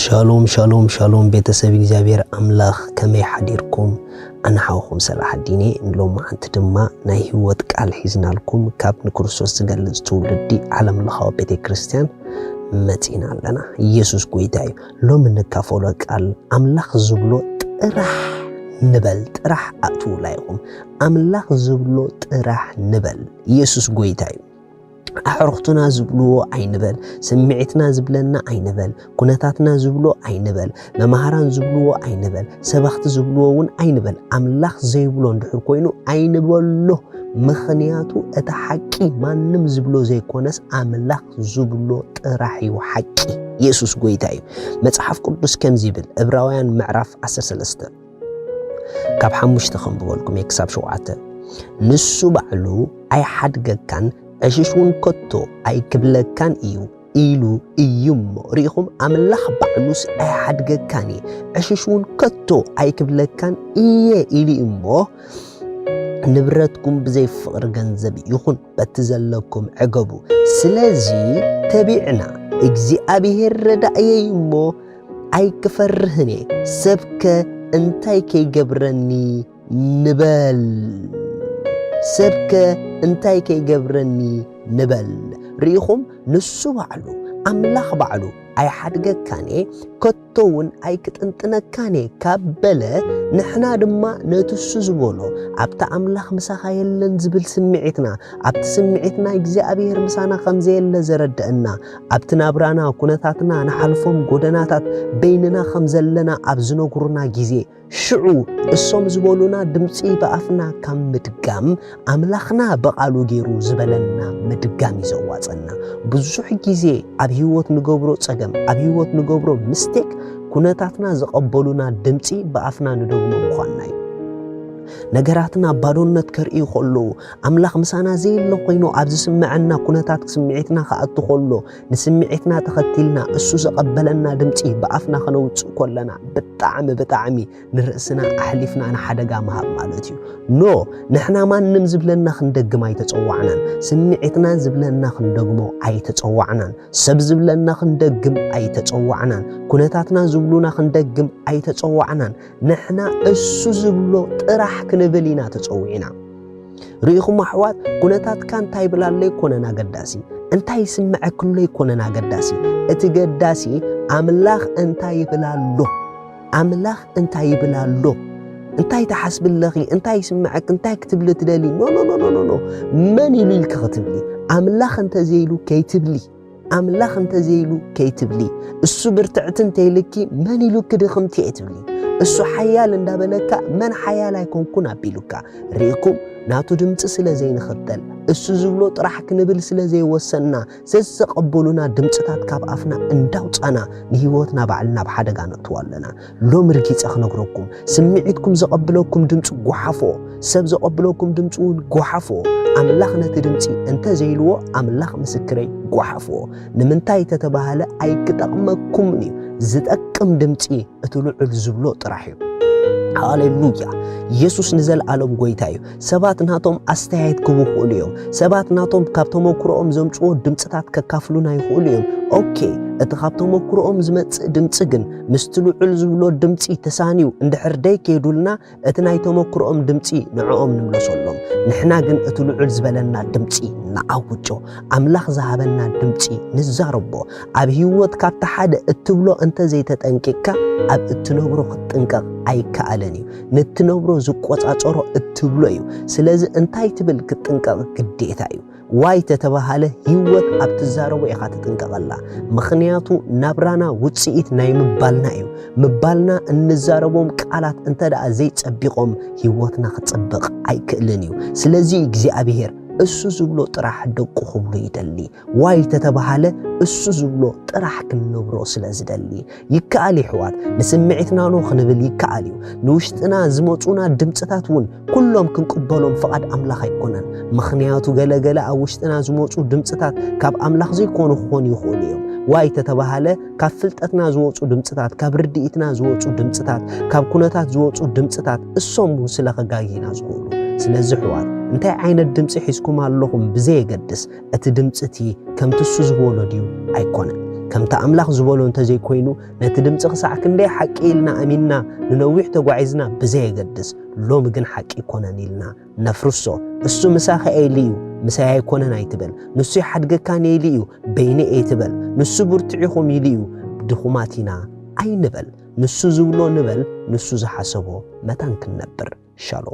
ሻሎም ሻሎም ሻሎም፣ ቤተሰብ እግዚኣብሔር ኣምላኽ፣ ከመይ ሓዲርኩም? ኣነ ሓውኹም ሰላሕ ኣዲኔ። ንሎማዓንቲ ድማ ናይ ህይወት ቃል ሒዝናልኩም ካብ ንክርስቶስ ዝገልጽ ትውልዲ ዓለም ለኻዊ ቤተ ክርስቲያን መጺና ኣለና። ኢየሱስ ጎይታ እዩ። ሎም እንካፈሎ ቃል ኣምላኽ ዝብሎ ጥራሕ ንበል፣ ጥራሕ ኣእትውላ ኢኹም። ኣምላኽ ዝብሎ ጥራሕ ንበል። ኢየሱስ ጎይታ እዩ። ኣሕርኽቱና ዝብልዎ ኣይንበል፣ ስምዒትና ዝብለና ኣይንበል፣ ኩነታትና ዝብሎ ኣይንበል፣ መማህራን ዝብልዎ ኣይንበል፣ ሰባኽቲ ዝብልዎ እውን ኣይንበል። ኣምላኽ ዘይብሎ እንድሕር ኮይኑ ኣይንበሎ። ምኽንያቱ እቲ ሓቂ ማንም ዝብሎ ዘይኮነስ ኣምላኽ ዝብሎ ጥራሕ እዩ ሓቂ። ኢየሱስ ጎይታ እዩ። መጽሓፍ ቅዱስ ከምዚ ይብል፣ ዕብራውያን ምዕራፍ ዓሰርተ ሰለስተ ካብ ሓሙሽተ ከንብበልኩም እየ ክሳብ ሸውዓተ። ንሱ ባዕሉ ኣይሓድገካን፣ ዕሽሽ እውን ከቶ ኣይክብለካን እዩ ኢሉ እዩ እሞ። ርኢኹም፣ ኣምላኽ ባዕሉስ ኣይሓድገካን እየ፣ ዕሽሽ እውን ከቶ ኣይክብለካን እየ ኢሉ እዩ እሞ፣ ንብረትኩም ብዘይ ፍቕሪ ገንዘብ ይኹን በቲ ዘለኩም ዕገቡ። ስለዚ ተቢዕና፣ እግዚኣብሔር ረዳእየይ እሞ ኣይክፈርህን እየ፣ ሰብከ እንታይ ከይገብረኒ ንበል። ሰብከ እንታይ ከይገብረኒ ንበል። ርኢኹም፣ ንሱ ባዕሉ፣ ኣምላኽ ባዕሉ፣ ኣይሓድገካን እየ፣ ከቶ እውን ኣይክጥንጥነካን እየ ካብ በለ፣ ንሕና ድማ ነቲ እሱ ዝበሎ፣ ኣብቲ ኣምላኽ ምሳኻ የለን ዝብል ስምዒትና፣ ኣብቲ ስምዒትና እግዚኣብሔር ምሳና ከም ዘየለ ዘረድአና፣ ኣብቲ ናብራና፣ ኩነታትና፣ ንሓልፎም ጎደናታት በይንና ከም ዘለና ኣብ ዝነግሩና ግዜ፣ ሽዑ እሶም ዝበሉና ድምፂ ብኣፍና ካብ ምድጋም፣ ኣምላኽና ብቓሉ ገይሩ ዝበለና ምድጋም እዩ ዘዋፀና። ብዙሕ ግዜ ኣብ ህይወት ንገብሮ ፀገም፣ ኣብ ህይወት ንገብሮ ምስቴክ፣ ኩነታትና ዘቐበሉና ድምፂ ብኣፍና ንደግሞ ምዃንና እዩ። ነገራትና ባዶነት ከርእዩ ከለዉ፣ ኣምላኽ ምሳና ዘየለ ኮይኑ ኣብ ዝስምዐና ኩነታት ስምዒትና ክኣቱ ከሎ፣ ንስምዒትና ተኸቲልና እሱ ዘቐበለና ድምፂ ብኣፍና ከነውፅእ ከለና፣ ብጣዕሚ፣ ብጣዕሚ ንርእስና ኣሕሊፍና ንሓደጋ ምሃብ ማለት እዩ። ኖ፣ ንሕና ማንም ዝብለና ክንደግም ኣይተጸዋዕናን። ስምዒትና ዝብለና ክንደግሞ ኣይተጸዋዕናን። ሰብ ዝብለና ክንደግም ኣይተጸዋዕናን። ኩነታትና ዝብሉና ክንደግም ኣይተጸዋዕናን። ንሕና እሱ ዝብሎ ጥራሕ ክንብል ኢና ተጸዊዕና። ርኢኹም ኣሕዋት፣ ኩነታትካ እንታይ ይብል ኣሎ ኣይኮነን ኣገዳሲ፣ እንታይ ይስምዐክሎ ኣይኮነን ኣገዳሲ። እቲ ገዳሲ ኣምላኽ እንታይ ይብል ኣሎ፣ ኣምላኽ እንታይ ይብል ኣሎ። እንታይ ትሓስቢ ኣለኺ፣ እንታይ ይስምዐክ፣ እንታይ ክትብሊ ትደሊ? ኖ፣ ኖ፣ ኖ፣ ኖ፣ ኖ፣ ኖ። መን ኢሉ ኢልኪ ክትብሊ? ኣምላኽ እንተዘይሉ ከይትብሊ። ኣምላኽ እንተዘይሉ ከይትብሊ፣ እሱ ብርትዕቲ እንተይልኪ መን ኢሉኪ ድኽምቲ እየ ትብሊ። እሱ ሓያል እንዳበለካ መን ሓያል ኣይኮንኩን ኣቢሉካ። ርኢኩም፣ ናቱ ድምፂ ስለ ዘይንኽተል፣ እሱ ዝብሎ ጥራሕ ክንብል ስለ ዘይወሰንና፣ ዘዘቐበሉና ድምፅታት ካብ ኣፍና እንዳውፃና ንህይወትና ባዕልና ኣብ ሓደጋ ነእትዎ ኣለና። ሎም ርጊጸ ክነግረኩም፣ ስምዒትኩም ዘቐብለኩም ድምፂ ጓሓፎ፣ ሰብ ዘቐብለኩም ድምፂ እውን ጓሓፎ። ኣምላኽ ነቲ ድምፂ እንተዘይልዎ፣ ኣምላኽ ምስክረይ ጓሓፎ። ንምንታይ ተተባሃለ ኣይክጠቕመኩምን እዩ። ዝጠቅም ድምፂ እቲ ልዑል ዝብሎ ጥራሕ እዩ። ሃሌሉያ። ኢየሱስ ንዘለኣለም ጎይታ እዩ። ሰባት ናቶም ኣስተያየት ክህቡ ይኽእሉ እዮም። ሰባት ናቶም ካብ ተመክሮኦም ዘምፅዎ ድምፅታት ከካፍሉና ይኽእሉ እዮም። ኦኬ፣ እቲ ካብ ተመክሮኦም ዝመፅእ ድምፂ ግን ምስቲ ልዑል ዝብሎ ድምፂ ተሳንዩ እንድሕር ደይ ከይዱልና፣ እቲ ናይ ተመክሮኦም ድምፂ ንዕኦም ንምለሰሎም። ንሕና ግን እቲ ልዑል ዝበለና ድምፂ ንኣውጆ። ኣምላኽ ዝሃበና ድምፂ ንዛረቦ። ኣብ ህይወት ካብቲ ሓደ እትብሎ እንተ ዘይተጠንቂቕካ፣ ኣብ እትነብሮ ክትጥንቀቕ ኣይከኣልን እዩ። ንእትነብሮ ዝቆጻጸሮ እትብሎ እዩ። ስለዚ እንታይ ትብል ክትጥንቀቕ ግዴታ እዩ። ዋይ ተተባሃለ፣ ህይወት ኣብ ትዛረቦ ኢኻ ትጥንቀቐላ። ምኽንያቱ ናብራና ውጽኢት ናይ ምባልና እዩ። ምባልና እንዛረቦም ቃላት እንተ ደኣ ዘይጸቢቖም፣ ህይወትና ክጽብቕ ኣይክእልን እዩ። ስለዚ እግዚኣብሄር እሱ ዝብሎ ጥራሕ ደቁ ክብሉ ይደሊ። ዋይ ተተባሃለ፣ እሱ ዝብሎ ጥራሕ ክንነብሮ ስለ ዝደሊ። ይከኣል እዩ ኣሕዋት፣ ንስምዒትና ኖ ክንብል ይከኣል እዩ። ንውሽጥና ዝመጹና ድምጽታት እውን ኩሎም ክንቅበሎም ፍቓድ ኣምላኽ ኣይኮነን። ምኽንያቱ ገለ ገለ ኣብ ውሽጥና ዝመጹ ድምጽታት ካብ ኣምላኽ ዘይኮኑ ክኾኑ ይኽእሉ እዮም። ዋይ ተተባሃለ፣ ካብ ፍልጠትና ዝወጹ ድምጽታት፣ ካብ ርድኢትና ዝወጹ ድምጽታት፣ ካብ ኩነታት ዝወጹ ድምጽታት እሶም እውን ስለ ከጋግዩና ዝኽእሉ። ስለዚ ኣሕዋት፣ እንታይ ዓይነት ድምጺ ሒዝኩም ኣለኹም ብዘየገድስ፣ እቲ ድምጺ እቲ ከምቲ እሱ ዝበሎ ድዩ ኣይኮነን። ከምቲ ኣምላኽ ዝበሎ እንተዘይኮይኑ፣ ነቲ ድምፂ ክሳዕ ክንደይ ሓቂ ኢልና ኣሚንና ንነዊሕ ተጓዒዝና ብዘየገድስ፣ ሎሚ ግን ሓቂ ኣይኮነን ኢልና ነፍርሶ። እሱ ምሳኺ እየ ኢሉ እዩ፣ ምሳይ ኣይኮነን ኣይትበል። ንሱ ይሓድገካን እየ ኢሉ እዩ፣ በይነይ እየ ኣይትበል። ንሱ ብርቱዕ ኢኹም ኢሉ እዩ፣ ድኹማት ኢና ኣይንበል። ንሱ ዝብሎ ንበል፣ ንሱ ዝሓሰቦ መታን ክንነብር። ሻሎም።